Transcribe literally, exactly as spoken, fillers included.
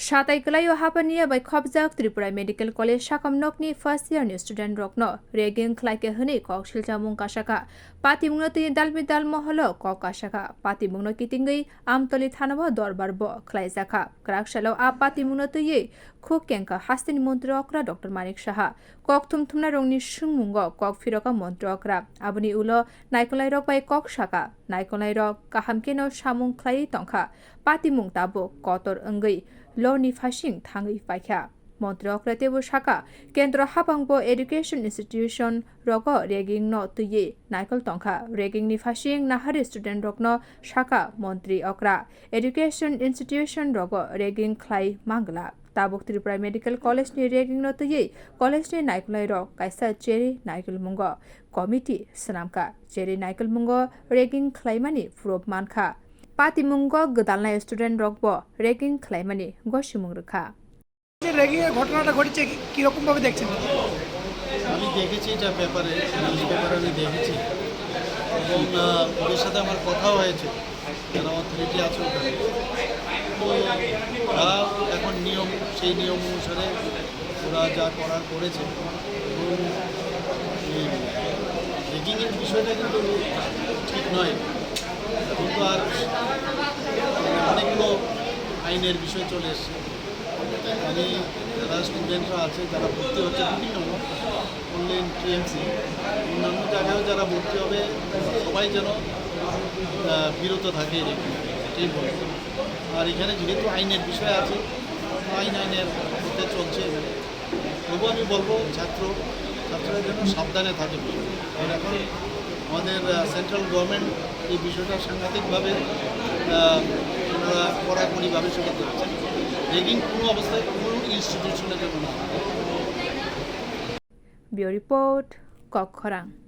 Satai kwlaio hapaniya bai khopjak Tripura Medical College sakam nokni first year ni student rokno ragging khlaikha hwnwi kok silchamung kasakha. Patimungno twi dalbi dal moholo kok kasakha. Patimungno kitingwi Amtoli thanao dorbar bo khlaijakha. Kwrak salo a patimungno twiwi khuk kengkha hasteni montri okra Doctor Manik Saha. Kok thumthumnai rokni swngmungo kok phiroka montri okra. Aboni ulo naikolnai rok bai kok saka. Naikolnai rok kaham keno samung khlaiwi tongkha. Patimung tabuk kotor wngwi loni phasing thangwi paikha. Montri okra teibo saka, kendro habangbo education institution rogo ragging no twiwi naikol tongkha. Ragging ni phasing nahari student rokno saka montri okra. Education institution rogo ragging khlai manglak. Tabuk Tripura Medical College ni ragging no twiwi college ni naikolnai rok kaisa cherwi naikol mungo committee swnamkha. Cherwi naikol mungo ragging khlaimani proof mankha. Patimungo gwdalnai student rokbo ragging khlaimani gosimung rwkha. যে র্যাগিং এর ঘটনাটা ঘটেছে, কি- কিরকম ভাবে দেখছেন? আমি দেখেছি এটা পেপারে, নিউজ পেপারে আমি দেখেছি এবং আহ, ওদের সাথে আমার কথা হয়েছে, যারা অথরিটি আছে ওখানে। তো তারা এখন নিয়ম, সেই নিয়ম অনুসারে ওরা যা করার করেছে। এবং এই র্যাগিংয়ের বিষয়টা কিন্তু ঠিক নয়। এখন তো আর অনেকগুলো আইনের বিষয় চলে এসছে। আমি যারা স্টুডেন্টরা আছে, যারা ভর্তি হচ্ছে বিভিন্ন অনলাইন টিএমসি, অন্যান্য জায়গায়ও যারা ভর্তি হবে, সবাই যেন আহ, বিরত থাকে এই র্যাগিং থেকে, এটাই বলবো। আর এখানে যেহেতু আইনের বিষয় আছে, আইন আইনের মধ্যে চলছে। তবু আমি বলবো ছাত্র ছাত্রীরা যেন সাবধানে থাকে। কারণ এখন আমাদের সেন্ট্রাল গভর্নমেন্ট এই বিষয়টা সাংঘাতিকভাবে আহ, ওনারা কড়াকড়িভাবে সেটা করছেন। র্যাগিং কোনো অবস্থায় কোনো ইনস্টিটিউশনে যেন না হয়। Bureau Report, Kokkhorang.